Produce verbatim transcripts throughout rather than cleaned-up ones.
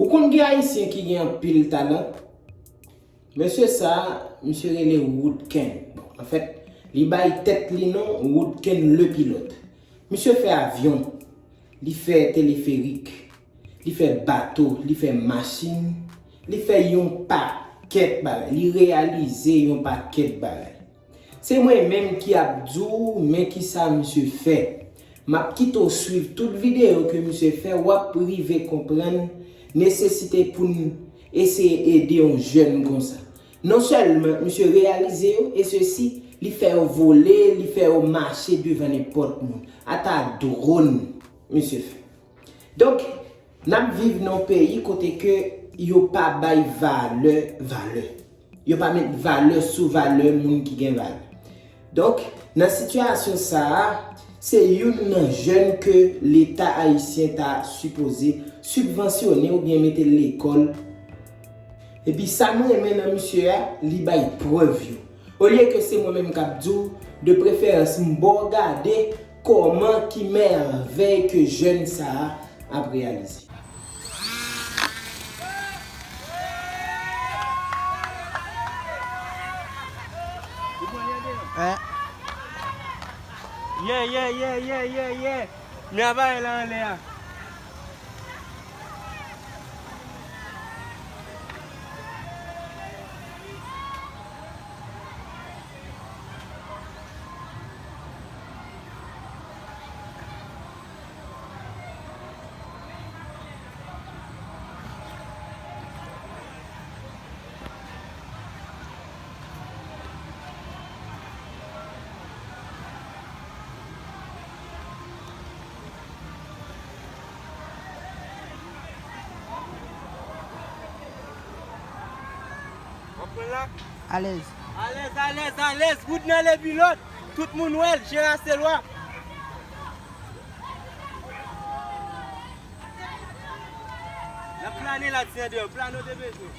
Ou konn gen Ayisyen ki gen anpil talan? Mesye sa a, misye rele Woodken. Bon, anfèt, li bay tèt li non Woodken le Pilote. Misye fè avyon, li fè teleferik, li fè bato, li fè machin, li fè yon pakèt bagay, li reyalize yon pakèt bagay. Se mwen menm ki ap di w men kisa misye fè. M ap kite w swiv tout videyo ke misye fè, w ap rive konprann nesesite pou n eseye ede yon jèn konsa. Non sèlman misye reyalize yo, e sesi, li fè yo vole, li fè yo mache devan nenpòt moun. Ata dwòn misye fè. Donk, n ap viv nan yon peyi kote ke yo pa bay valè, valè. Yo pa met valè sou valè moun ki gen valè. Donk, nan sitiyasyon sa a, se youn nan jèn ke Leta ayisyen ta sipoze sibvansyone oubyen mete l lekòl. Epi sa m renmen nan misye a, li bay prèv yo. Olye ke se mwen menm k ap di w, de preferans m ba w gade kòman ki mèvèy ke jèn sa a ap reyalize. Hein? Yeah, yeah, yeah, yeah, yeah, yeah. Men aparèy la anlè a. Alèz. Alèz, alèz, alèz. Wood nan le Pilote. Tout moun wè l, Jera Selwa. L ap plane la, ti andeyò, plane w te bezwen.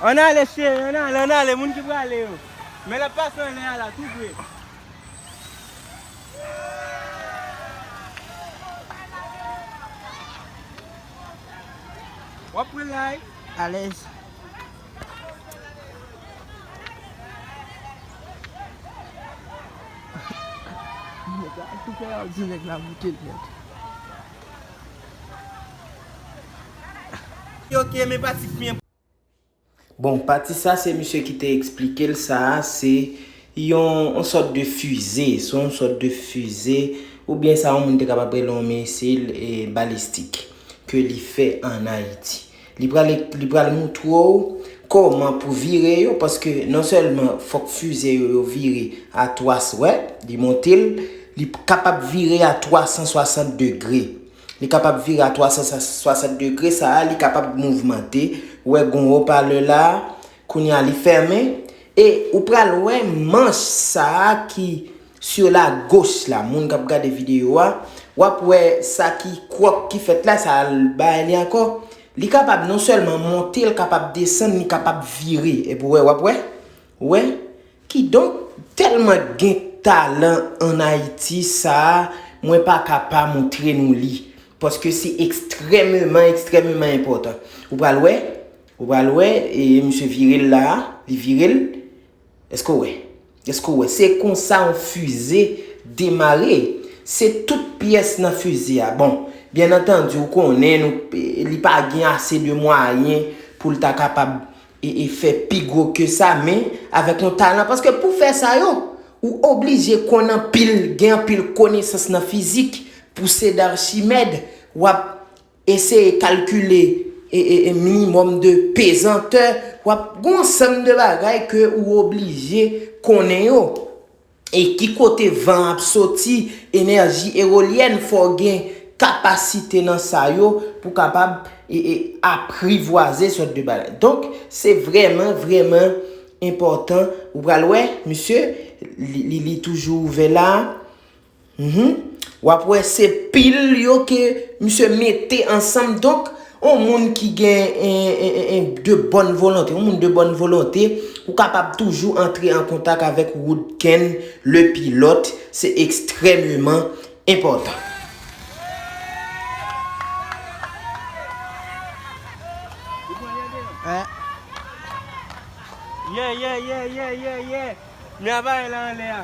Ann ale, cheri, ann ale, ann ale, moun ki prale yo. Men l ap pase anlè a la, tou pre. W ap pran l la, wi. Alèz. Nèg la, tou fè y ap di nèg la moute l nèt. Ok, men pati k pi enpòtan. Bon, pati sa se misye ki te eksplike l sa a, se yon, yon sòt de fize, se yon sòt de fize, oubyen sa yon moun te kapab rele yon misil, e, balistik ke li fè ann Ayiti. Li pral, li pral moutre w kòman pou vire yo, paske non sèlman fòk fize yo, yo vire a twa, wè, li monte l, li kapab vire a twa san swasant degre. Li kapab vire a twa san swasant degre, sa a, li kapab mouvmante. Ou wè, gon opalè la, kounye a, li fèmen. E ou pral wè manch sa a ki sur la gauche la, moun k ap gade videyo a, w ap wè sa ki kwòk ki fèt la, sa a l bay li ankò. Li kapab non sèlman monte, l kapab desann, li kapab vire. Epi w wè, w ap wè? Ou wè? Kidonk, tèlman gen talan ann Ayiti, sa a, mwen pa ka pa montre nou li. Paske se ekstrèmeman, ekstrèmeman enpòtan. Ou pral wè, ou pral wè, e misye vire l la a, li vire l. Èske w wè? Èske w wè? Se konsa yon fize demare. Se tout pyès nan fize a. Bon, byen antandi, ou konnen, nou, li pa gen ase de mwayen pou l ta kapab e, e fè pi gwo ke sa, men avèk yon talan. Paske pou fè sa yo, ou oblije konn anpil, gen anpil konesans nan fizik. Pouse d'Archimède, w ap eseye kalkile e, e, e minimòm de pezantè, w ap gen yon ansanm de bagay ke ou oblije konnen yo. E ki kote van ap soti, enèji ewolyèn, fò w gen kapasite nan sa yo pou kapab e, e, aprivwaze sòt de bagay. Donk, se vrèman, vrèman enpòtan. Ou pral wè, misye, li, li, li toujou ouvè la. Mhm. W ap wè se pil yo ke misye mete ansanm. Donk, yon moun ki gen en, en, en, en de bòn volonte, yon moun de bòn volonte, ou kapab toujou antre an kontak avèk Woodken, le pilote. Se ekstrèmeman enpòtan. Hein? Yeah, yeah, yeah, yeah, yeah, yeah. Men aparèy la anlè a.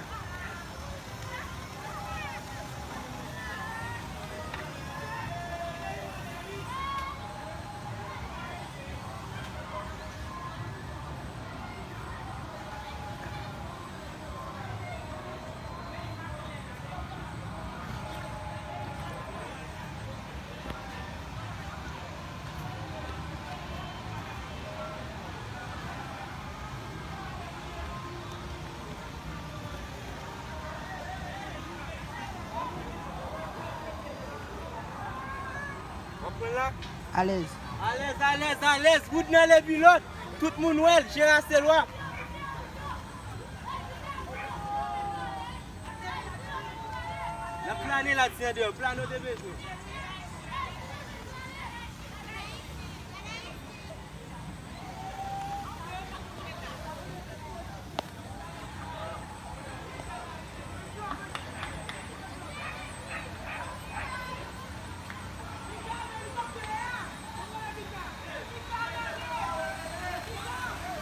Alèz. Alèz, alèz, alèz. Wood nan le pilot. Tout moun wè l, Jera Selwa. L ap plane la, ti andeyò. Plane w te bezwen.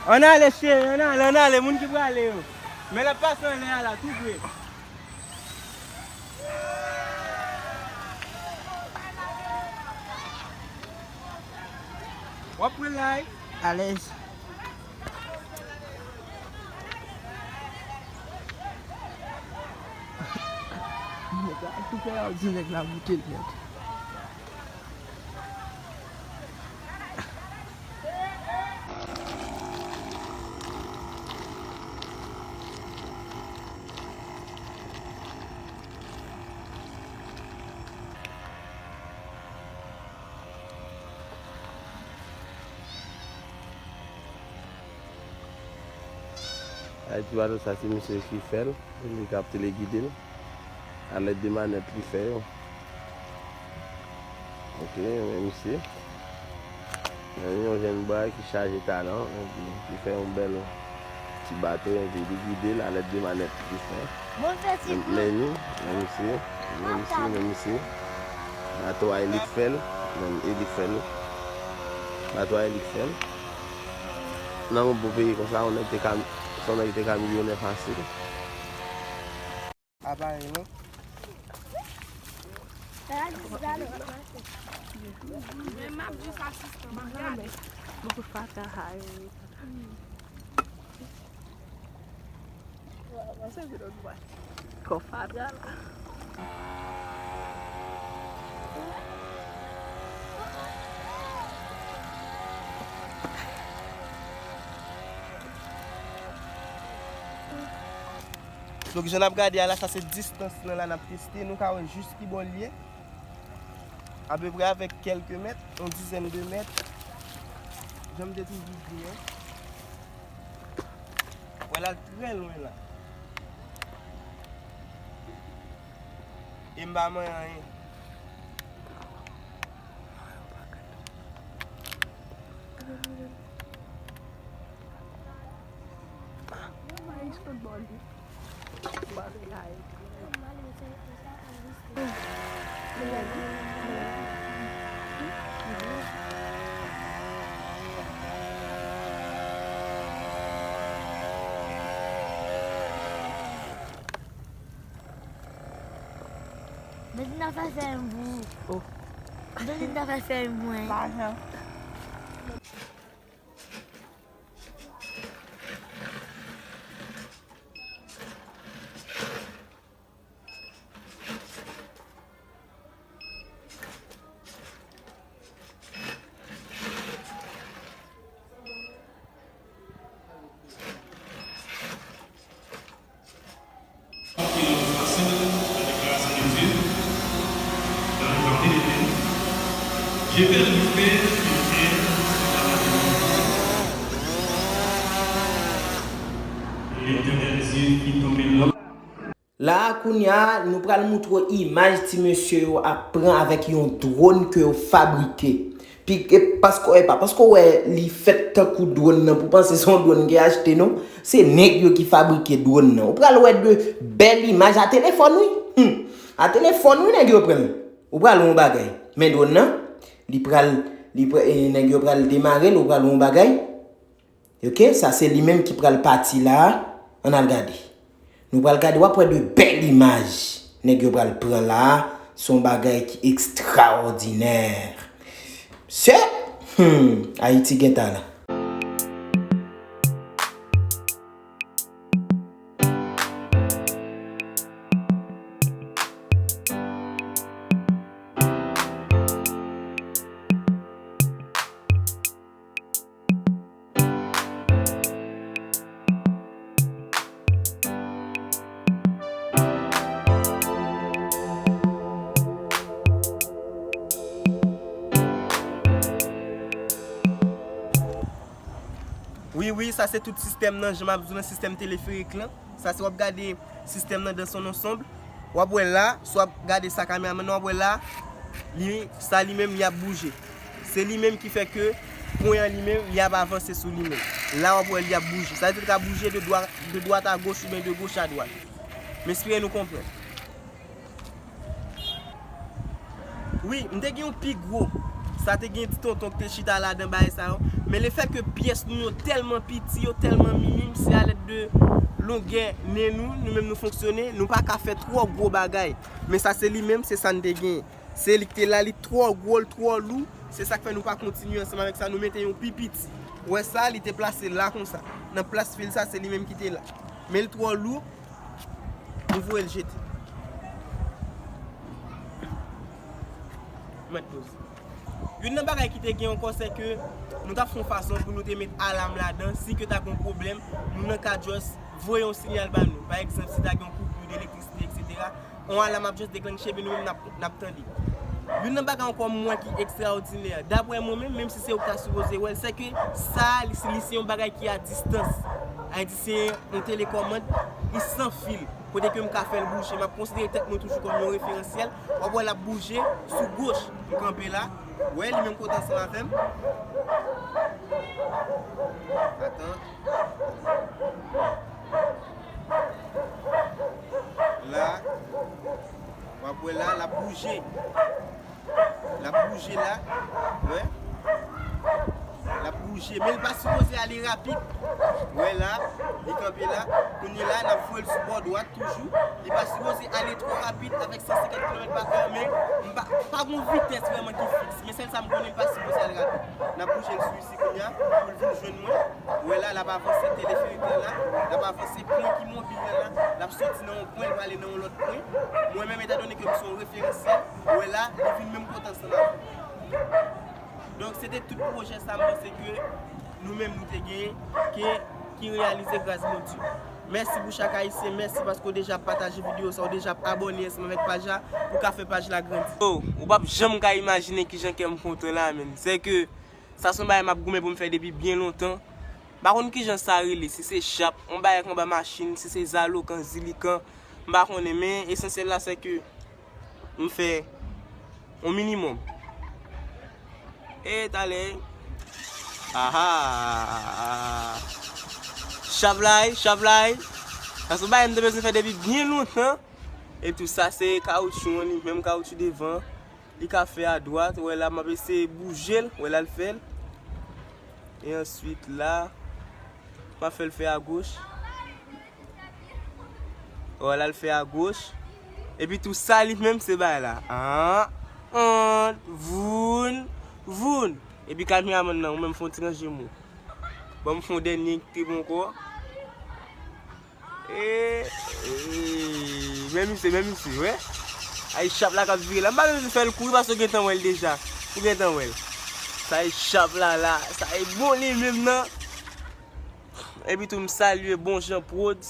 Ann ale, cheri, ann ale, ann ale, moun ki prale yo. Men l ap pase anlè a la, tou pre. W ap pran l la, wi. Alèz. Nèg la, tou fè y ap di nèg la moute l nèt. Ay, ti bato sa, se misye ki fè l, li k ap telegide l. Alèd de manèt li fè yo. Ok, men misye. Men yon jèn bway ki chaje talan, epi ki fè yon bèl ti bato, epi li gide l alèd de manèt li fè. Men, men nou, men misye, men misye, men misye. Bato a e li k fè l, men e li k fè l. Bato a e li k fè l. Nan yon bon peyi konsa, yon nèg te ka, se yon nèg te ka milyonè fasil. Aparèy non. Men m ap jis asistan, m ap gade. Bokou fatra sa yo. Kò fatra la. Donk, jan n ap gade a la, sa se distans lan la n ap teste. Nou ka wè jis ki bò l ye. Apeprè avèk kèlke mèt, yon dizèn de mèt. Jan m te toujou di yo. Wè l al trè lwen la. E m pa manyen anyen. Mwen te nan fè fèy pou ou. Oh. Mwen te nan fè fèy pou mwen. Lajan. J'ai perdu frère et mère dans la maladie. L'Éternel Dieu fit tomber l'homme. La a, kounye a, nou pral moutre w imaj ti mesye yo ap pran avèk yon dwòn ke yo fabrike. Pi, e, paske, e pa, paske w wè li fèt tankou dwòn nan pou panse se yon dwòn ke achte, non. Se nèg yo ki fabrike dwòn nan. Ou pral wè de bèl imaj a telefòn, wi. Hmm. A telefòn, wi, nèg yo pran l. Ou pral wè yon bagay. Men dwòn nan, li pral, li pral, e, nèg yo pral demare l, ou pral wè yon bagay. Ok, sa se li menm ki pral pati la a. Ann al gade. Nou pral gade, w ap wè de bèl imaj nèg yo pral pran la a. Se yon bagay ki ekstraòdinè. Mesye, hmm, Ayiti gentan la. Wi, wi, sa se tout sistèm nan, jan m ap di w nan sistèm teleferik lan. Sa se w ap gade sistèm nan dans son ensemble. W ap wè la, si w ap gade sa kameramann nan, w ap wè la, li, sa li menm, li ap bouje. Se li menm ki fè ke pwen an li menm, li ap avanse sou li menm. La, w ap wè li ap bouje. Sa vle di li ka bouje de dwa-, de dwat a goch oubyen de goch a dwat. M espere nou konprann. Wi, m te gen yon pi gwo. Sa te gen ti tonton ki te chita ladan bagay sa yo. Men lefètke pyès nou yo tèlman piti, yo tèlman minim, se alèd de longè nen nou, nou menm nou fonksyone, nou pa ka fè twò gwo bagay. Men sa se li menm, se sa n te gen. Se li ki te la, li twò gwo, l twò lou. Se sa k fè nou pa kontinye ansanm avèk sa, nou mete yon pi piti. Ou wè sa, li te plase la konsa. Nan plas fil sa, se li menm ki te la. Men l twò lou, nou voye l jete. Mèt poze. Youn nan bagay ki te gen ankò, se ke nou t ap fè yon fason pou nou te met alam ladan, si ke ta gen yon pwoblèm, nou nan ka just voye yon sinyal ba nou. Pa egzanp, si ta gen yon koupi de elektrisite, etsetera, yon alam ap just deklanche, epi nou menm n ap, n ap tande. Youn nan bagay ankò m wè ki ekstraòdinè, daprè mwen menm, menm si se ou ki ta sipoze wè l, se ke sa, li, li se yon bagay ki a distans. Sa vle di se yon telekòmand, li san fil. Kote ke m ka fè l bouje, m ap konsidere tèt mwen toujou kòm yon referansyèl. W ap wè l ap bouje sou goch. M kanpe la. Wè, li menm kote ansanm avè m. Atan. La. W ap wè la, l ap bouje. L ap bouje la. Wè. L ap bouje. Men l pa sipoze ale rapid. Wè la. Li kanpe la. Kounye la, n ap voye l sou bò dwat toujou. Li pa sipoze ale twò rapid avèk san senkant kilomèt pa è, men m pa, pa gon vitès vrèman ki fiks. Men sèl sa m konnen, li pa sipoze ale rapid. N ap bouje l sou isi kounye a, pou l vin jwenn mwen. Wè la, l ap avanse teleferik lan la, l ap avanse pwen ki mobil lan la, l ap soti nan yon pwen, l prale nan yon lòt pwen. Mwen menm, etandone ke m se yon referansyèl, wè la, li vin menm kote ansanm avè m. Donk, se te tout pwojè sa, m panse ke nou menm nou te genyen, ke, ki reyalize gras Bondye. Mèsi pou chak Ayisyen, mèsi paske w deja pataje videyo sa, w deja abòne ansanm avèk paj la, pou ka fè paj la grandi. Yo, ou p ap janm ka imajine kijan kè m kontan la, menn. Se ke sa se yon bagay m ap goumen pou m fè depi byen lontan. M pa konn kijan sa rele, si se chap, yon bagay k anba machin, si se zalokan, zilikan, m pa konnen, men esansyèl la se ke m fè yon minimòm. E talè. Aha. Chap la, chap la. Sa se yon bagay m te bezwen fè depi byen lontan. E tou sa se kawoutchou an, li menm kawoutchou devan. Li ka fè adwat, wè la, m ap eseye bouje l, wè la l fè l. E answit la, m ap fè l fè agoch. Wè la l fè agoch. Epi tou sa li menm se bagay la. An, an, voun, voun. Epi kameramann nan, ou menm fè yon ti ranje mou. Ban m fè yon dènye ki te bon ankò. E, e, men misye, men misye, wè. Ay chap la k ap vire la. M pa bezwen fè l kouri paske w gentan wè l deja. Ou gentan wè l. Sa e chap la la. Sa e bon li menm nan. Epi tou m salye Bon Jan Prodz.